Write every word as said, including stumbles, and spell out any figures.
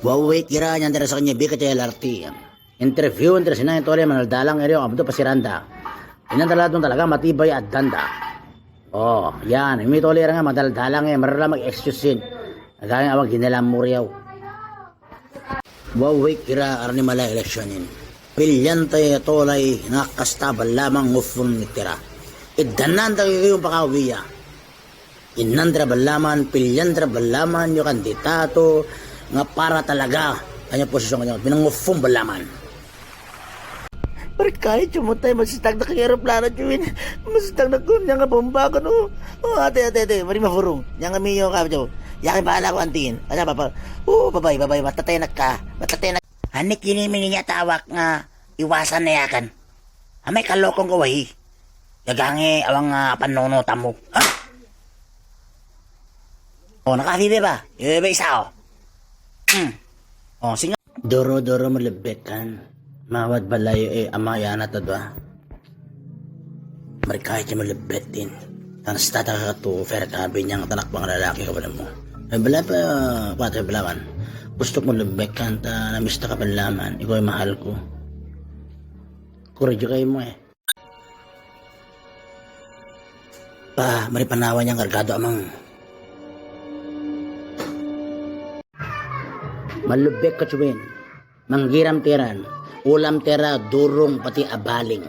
Wa uwei kira nyan dere soknye bi ke chelarte. Interview entre sinai tole manal dalang ere abdu pasiranda. Inan dala dun talaga mati bai adanda. Oh, yan, mi tole ranga madal dalang e merla mag excuse in. Agang awang ginela muriau. Wa uwei kira arni mala election in. Pilyan te tolai ngakasta balaman ngufun nitira. Idanan ta yung pakawiya. Inan tira balaman, pilyan tira balaman, yo kanditato, nga para talaga. Kanya posisyon kanya, pinangufung balaman. Berkai cuma tai masih tak nak eroplano cuin. Masih tak nak kun yang bomba kan, oh. Oh, ate, ate, ate, mari mafurung. Yang kami yo ka jo. Yang bala ko antin. Ada apa? Oh, babai, babai, matatenak ka. Matatenak. Anik ini minyak tawak nga iwasan ne akan. Amai kalokong ko wahi. Gagange awang, ah, panono tamu. Ha? Oh, nakafi be ba? Yo be isao. Hmm. Oh, singa. Doro-doro melebekan. Mawat balayo e ama yana tadwa. Mereka aja melebetin. Kan stata katu fer ka binyang tanak bang lalaki ka balemu. E, bela pe kuat belawan. Ustuk melebekan ta nambis ta ka belaman. Iko mahalku. Kurang juga imo e. Pa, mari panawa nyang gargado amang. Malubek ka cuben. Manggiram teran. Ulam tera durung pati abaling.